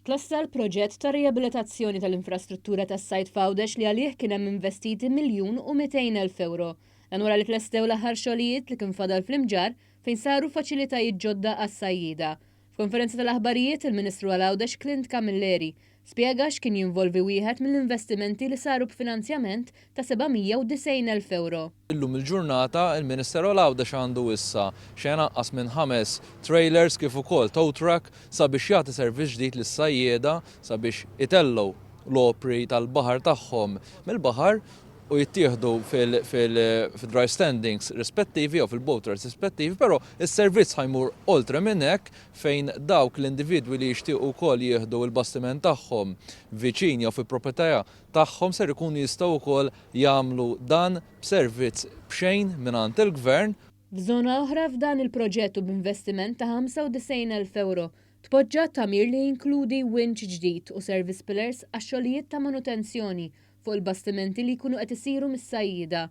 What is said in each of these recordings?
Tlesta l-proġett ta' riabilitazzjoni tal-infrastruttura tas-sajd f'Għawdex li għalih kien hemm investiti 1,200,000 ewro. Dan wara li tlestew l-aħħar xogħlijiet li kien fadal fl-Imġarr fejn saru faċilitajiet ġodda għas-sajjieda. F'konferenza tal-aħbarijiet, il-Ministru għal Għawdex Clint Camilleri spjega x'kien jinvolvi wieħed mill-investimenti li saru b'finanzjament ta' 790,000 ewro. Illum il-ġurnata il-Ministeru għal Għawdex għandu issa xejn anqas minn ħames trailers kif ukoll tow truck sabiex jagħti servizz ġdid lis-sajjieda sabiex itellgħu l-opri tal-baħar tagħhom mill-baħar u jittieħdu fil-dry standings rispettivi jew fil-boat yards rispettivi, però s-servizz ħa jmur oltre minn hekk fejn dawk l-individwi li jixtiequ wkoll jieħdu l-bastiment tagħhom viċin jew fi proprjetà tagħhom ser ikunu jistgħu wkoll jagħmlu dan b'servizz b'xejn mingħand il-Gvern. F'żona oħra f'dan il-proġett u b'investiment ta' 95,000 ewro, tpoġġa tagħmir li jinkludi winch ġdid u service pillars għax-xogħlijiet ta' manutenzjoni fuq il-bastimenti li jkunu qed isiru mis-sajjieda.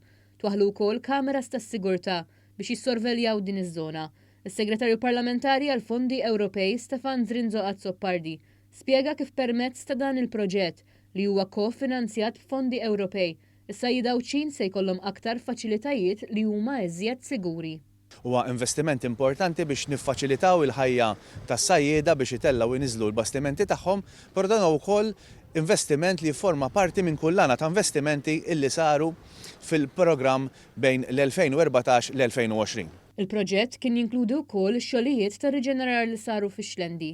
Twaħħlu wkoll kameras tas-sigurtà biex jissorveljaw din iż-żona. Is-Segretarju Parlamentari għall-Fondi Ewropej Stefan Zrinzo Azzopardi spjega kif permezz ta' dan il-proġett, li huwa ko-finanzjat b'fondi Ewropej, Is-sajjieda Għawdxin se jkollhom aktar faċilitajiet li huma iżjed siguri. Huwa investiment importanti biex niffaċilitaw il-ħajja tas-sajjieda biex itellgħu u jniżżlu l-bastimenti tagħhom, però dan huwa wkoll investiment li jifforma parti minn kullana ta' investimenti illi saru fil-programm bejn l-2014 l-2020. Il-proġett kien jinkludi wkoll xogħlijiet ta' riġenerar li saru fix-Xlendi.